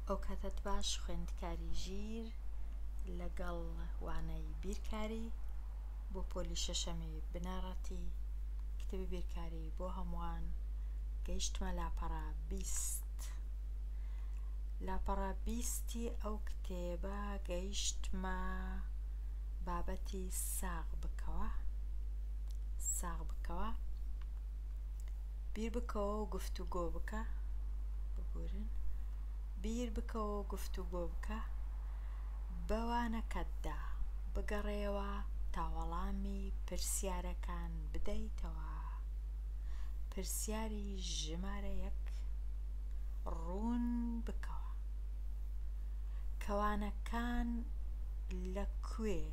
ئەو کاتەت باش خوێندکاری ژیر لەگەڵ وانەی بیرکاری بۆ پۆلی شەشەمی بنەڕەتی کتێبی بیرکاری بۆ هەمووان گەیشتمە لاپەڕە 20 لاپەڕە بیستی ئەو کتێبە گەیشتمە بابەتی ساغ بکەوە ساغ بکەوە بیر بکەوە و گفتوگۆ بکە ببورن بیر بکەوە و گفتوگۆ بکە بە وانەکەتدا بگەڕێوە تا وەڵامی پرسیارەکان بدەیتەوە. پرسیاری ژمارە یەک ڕوون بکەوە. کەوانەکان لە کوێ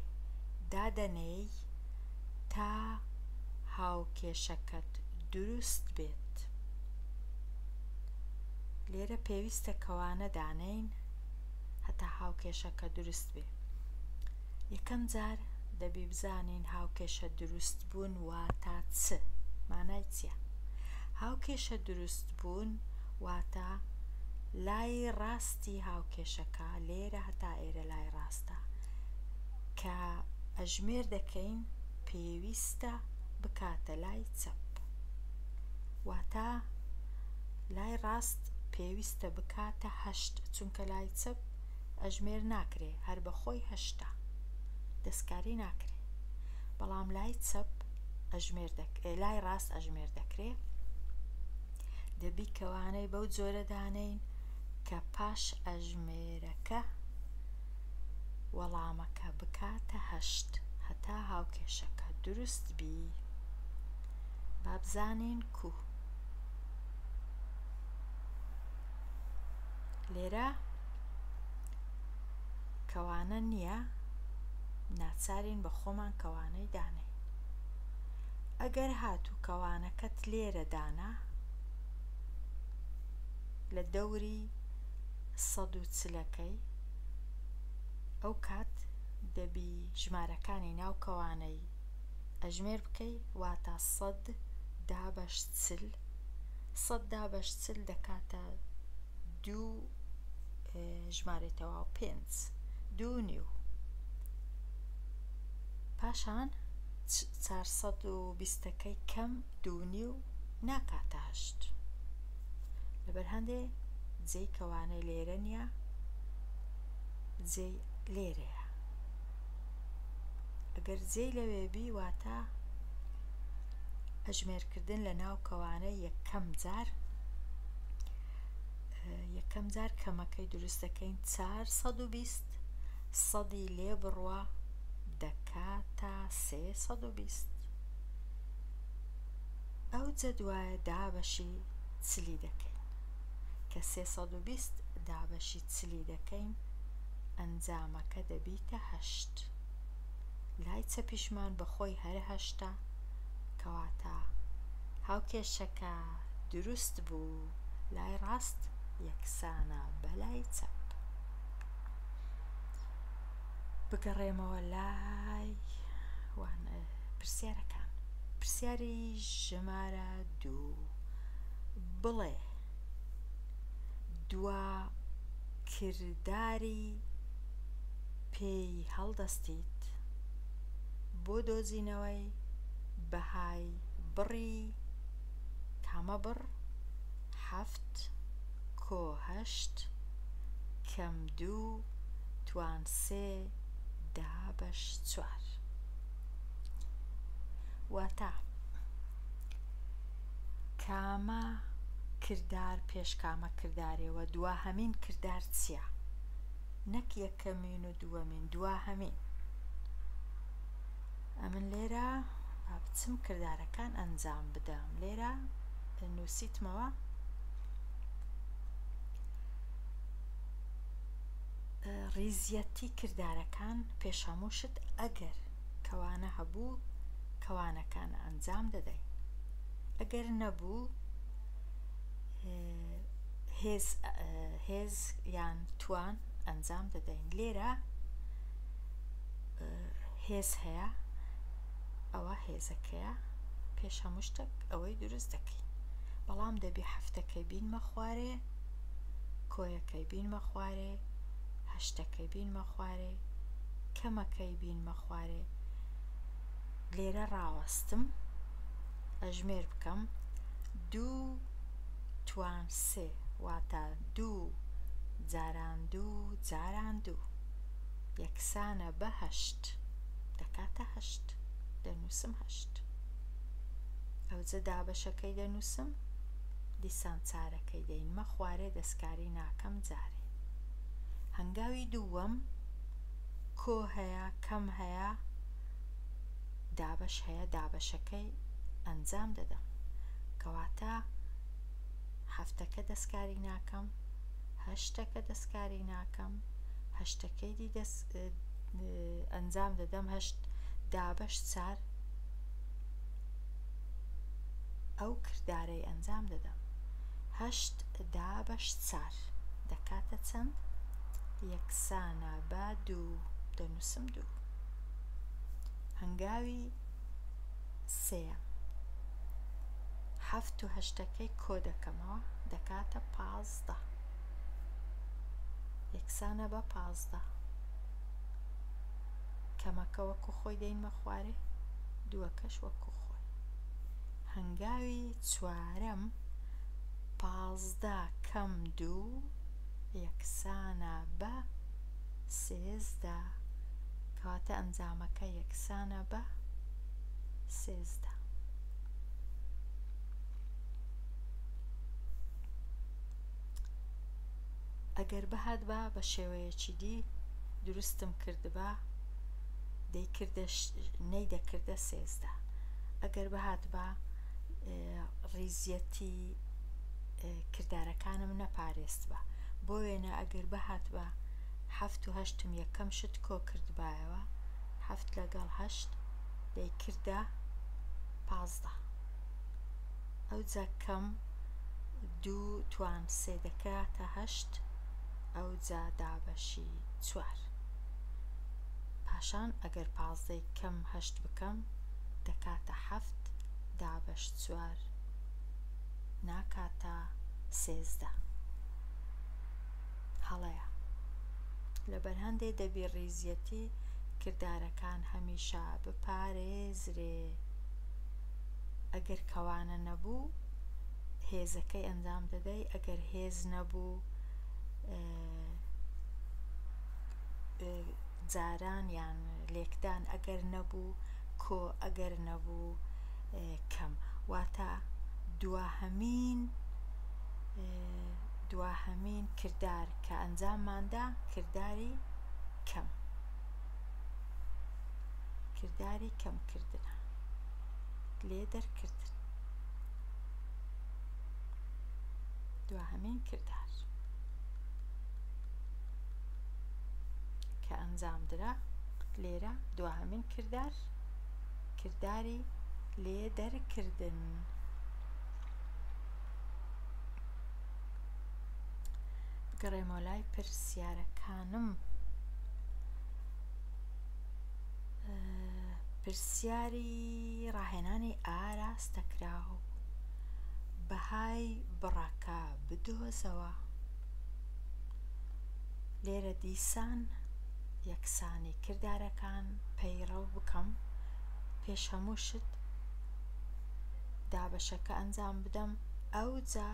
دادەنێی تا هاوکێشەکەت دروست بێت؟ لێرە پێویستە کەوانە دانێین هەتا هاوکێشەکە دروست بێ. یەکەم جار دەبی بزانین هاوکێشە دروست بوون واتا چ؟ مانای چیە؟ هاوکێشە دروست بوون واتا لای ڕاستی هاوکێشەکە لێرە هەتا ئێرە لای ڕاستە کە ئەژمێر دەکەین پێویستە بکاتە لای چەپ واتا لای ڕاست پێویستە بکاتە هەشت چونکە لای چەپ ئەژمێر ناکرێ هەر بە خۆی هەشتە دەستکاری ناکرێ بەڵام لای چەپ ئەژمێر دەک لای ڕاست ئەژمێر دەکرێ دەبی کەوانەی بەو جۆرە دانێین کە پاش ئەژمێرەکە وەڵامەکە بکاتە هەشت هەتا هاوکێشەکە دروست بی با بزانین کو لێرە کەوانە نییە ناچارین بە خۆمان کەوانەی دانێین ئەگەر هاتوو کەوانەکەت لێرە دانا لە دەوری 140ەکەی ئەو کات دەبی ژمارەکانی ناو کەوانەی ئەژمێر بکەی واتە سەد دابەش چل سەد دابەش چل دەکاتە دوو ژمارەی تەواو پێنج دوو نیو پاشان چارسەد و بیستەکەی کەم دوو نیو ناکاتە هەشت لەبەر هەندێ جێی کەوانەی لێرە نییە جێی لێرەیە ئەگەر جێی لەوێ بی واتە ئەژمێرکردن لە ناو کەوانە یەکەم جار یەکەم جار کەمەکەی دروست دەکەین 420 سەدی لێ بڕوا دەکاتە 320 ئەو جەدوایە دابەشی چلی دەکەین کە 320 دابەشی چلی دەکەین ئەنجامەکە دەبیتە هەشت. لای چەپیشمان بە خۆی هەر هەشتە، کەواتە هاوکێشەکە دروست بوو، لای ڕاست یەکسانە بە لای چەپ. بگەڕێمەوە لای پرسیارەکان. پرسیاری ژمارە دوو بڵێ دوا کرداری پێی هەڵدەستیت بۆ دۆزینەوەی بەهای بڕی کامە بڕ حەفت کۆ هەشت کەم دوو توان سێ دابەش چوار واتە کامە کردار پێش کامە کردارێ وە دواهەمین کردار چیە نەک یەکەمین و دووەمین دواهەمین ئەمن لێرە با بچم کردارەکان ئەنجام بدەم لێرە نووسیتمەوە ڕیزیەتی کردارەکان پێش هەموو شت ئەگەر کەوانە هەبوو کەوانەکان ئەنجام دەدەین ئەگەر نەبوو هێز هێز یان توان ئەنجام دەدەین لێرە هێز هەیە ئەوە هێزەکەیە پێش هەموو شتێک ئەوەی دروست دەکەین بەڵام دەبی هەفتەکەی بینمە خوارێ. کۆیەکەی بینمە خوارێ، هەشتەکەی بینمە خوارێ، کەمەکەی بینمە خوارێ. لێرە ڕاوەستم ئەژمێر بکەم دوو توان سێ واتە دوو جاران دوو جاران دوو یەکسانە بە هەشت دەکاتە هەشت دەنووسم هەشت ئەوجە دابەشەکەی دەنووسم دیسان چارەکەی دەینمە خوارێ دەستکاری ناکەم جارێ هەنگاوی دووەم کۆ هەیە کەم هەیە دابەش هەیە دابەشەکەی ئەنجام دەدەم کەواتە هەفتەکە دەستکاری ناکەم هەشتەکە دەستکاری ناکەم هەشتەکەی دی دەست ئەنجام دەدەم هەشت دابەش چار ئەو کردارەی ئەنجام دەدەم هەشت دابەش چار دەکاتە چەند؟ یەکسانە بە دوو دەنووسم دوو. هەنگاوی سێیەم حەفت و هەشتەکەی کۆ دەکەمەوە دەکاتە 15 یەکسانە بە 15 کەمەکە وەکو خۆی دەینمە خوارێ دووەکەش وەکو خۆی هەنگاوی چوارەم 15 کەم دوو یەکسانە بە 13 کەواتە ئەنجامەکە یەکسانە بە 13. ئەگەر بهاتبا بە شێوەیەکی دی دروستم کردبا دەیکردە نەیدەکردە 13 ئەگەر بهاتبا ڕیزیەتی کردارەکانم نەپارێستبا بۆ وێنە ئەگەر بهاتبا حەفت و هەشتم یەکەم شت کۆ کردبایەوە حەفت لەگەڵ هەشت دەیکردە 15 ئەوجا کەم دوو توان سێ دەکاتە هەشت ئەوجا دابەشی چوار پاشان ئەگەر پازدەی کەم هەشت بکەم دەکاتە حەفت دابەش چوار ناکاتە 13 هەڵەیە لەبەر هەندێ دەبی ڕیزیەتی کردارەکان هەمیشە بپارێزرێ ئەگەر کەوانە نەبوو هێزەکەی ئەنجام دەدەی ئەگەر هێز نەبوو جاران یان لێکدان ئەگەر نەبوو کۆ ئەگەر نەبوو کەم واتە دواهەمین دواهەمین کردار کە ئەنجامماندا کرداری کەم کرداری کەمکردنە لێ دەرکردن دواهەمین کردار کە ئەنجام درا لێرە دواهەمین کردار کرداری لێ دەرکردن. بگەڕێمەوە لای پرسیارەکانم. پرسیاری ڕاهێنانی ئاراستەکراو بەهای بڕەکە بدۆزەوە. لێرە دیسان یەکسانی کردارەکان پەیڕەو بکەم پێش هەموو شت دابەشەکە ئەنجام بدەم ئەوجا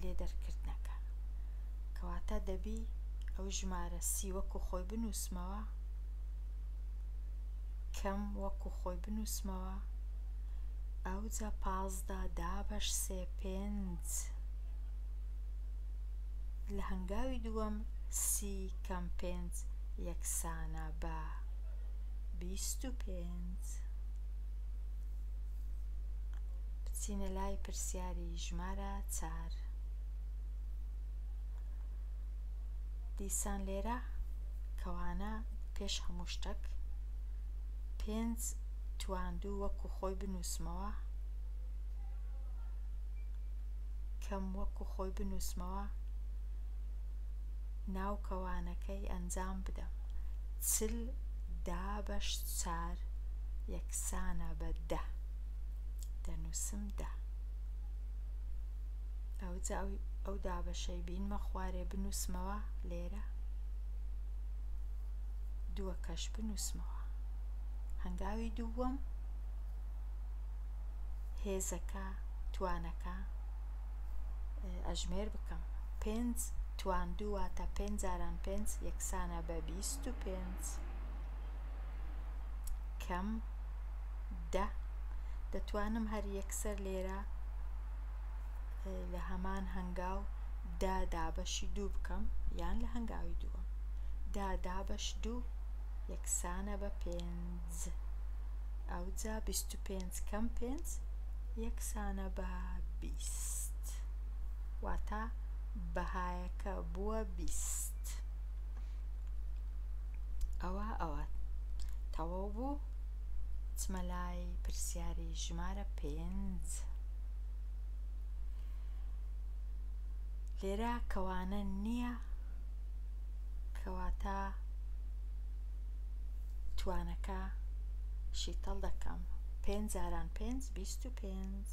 لێدەرکردنەکە کەواتە دەبی ئەو ژمارە سی وەکو خۆی بنووسمەوە کەم وەکو خۆی بنووسمەوە ئەوجا 15 دابەش سێ پێنج لە هەنگاوی دووەم سی کەم پێنج یەکسانە بە 25. بچینە لای پرسیاری ژمارە چار. دیسان لێرە کەوانە پێش هەموو شتەک پێنج توان دوو وەکو خۆی بنووسمەوە کەم وەکو خۆی بنووسمەوە ناو کەوانەکەی ئەنجام بدەم 40 دابەش چار یەکسانە بە دە دەنووسم دە. ئەوجا ئەو دابەشەی بینمە خوارێ بنووسمەوە لێرە دووەکەش بنووسمەوە. هەنگاوی دووەم هێزەکە توانەکە ئەژمێر بکەم. پێنج توان دوو واتە پێنج جاران پێنج یەکسانە بە 25 کەم 10. دەتوانم هەر یەکسەر لێرە لە هەمان هەنگاو 10 دابەشی دوو بکەم یان لە هەنگاوی دووەم 10 دابەش دوو یەکسانە بە پێنج. ئەوجا 25 کەم پێنج یەکسانە بە 20، واتە بەهایەکە بووە 20. ئەوە ئەوە تەواو بوو. چمە لای پرسیاری ژمارە پێنج. لێرە کەوانە نییە، کەواتە توانەکە شیتەڵ دەکەم. پێنج جاران پێنج 25.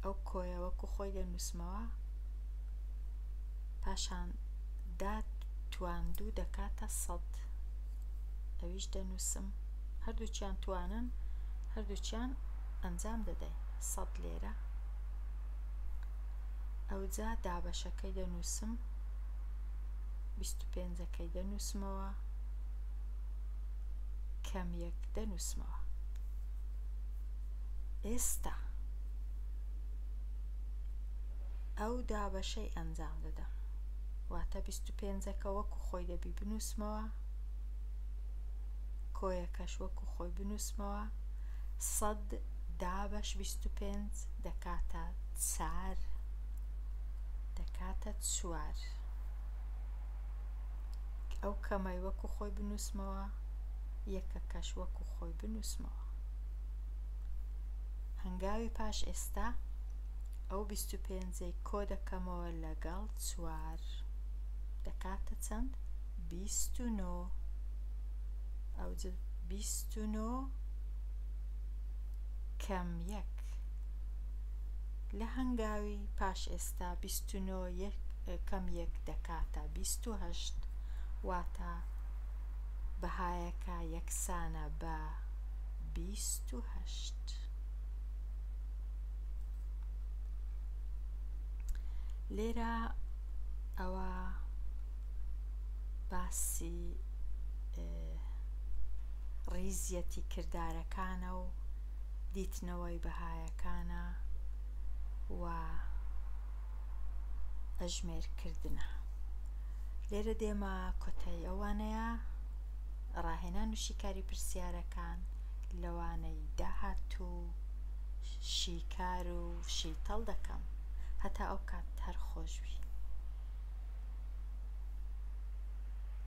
ئەو کۆیە وەکو خۆی دەنووسمەوە. پاشان 10 توان دوو دەکاتە 100، ئەویش دەنووسم. هەردووچیان توانن، هەردووچیان ئەنجام دەدەین. 100 لێرە. ئەوجا دابەشەکەی دەنووسم، 25ەکەی دەنووسمەوە، کەم یەک دەنووسمەوە. ئێستا ئەو دابەشەی ئەنجام دەدەم، واتە 25ەکە وەکو خۆی دەبی بنووسمەوە، کۆیەکەش وەکو خۆی بنووسمەوە. 100 دابەش 25 دەکاتە چار، دەکاتە چوار. ئەو کەمەی وەکو خۆی بنووسمەوە، یەکەکەش وەکو خۆی بنووسمەوە. هەنگاوی پاش ئێستا ئەو 25ەی کۆ دەکەمەوە لەگەڵ چوار دەکاتە چەند؟ 29. ئەو 29 کەم یەک. لە هەنگاوی پاش ئێستا 29 کەم یەک دەکاتە 28، واتە بەهایەکە یەکسانە بە 28. لێرە ئەوە باسی ڕیزیەتی کردارەکانە و دیتنەوەی بەهایەکانە و ئەژمێرکردنە. لێرە دێمە کۆتایی ئەوانەیە. ڕاهێنان و شیکاری پرسیارەکان لەوانەی داهاتوو شیکار و شیتەڵ دەکەم. هەتا ئەو کات هەر خۆشبی.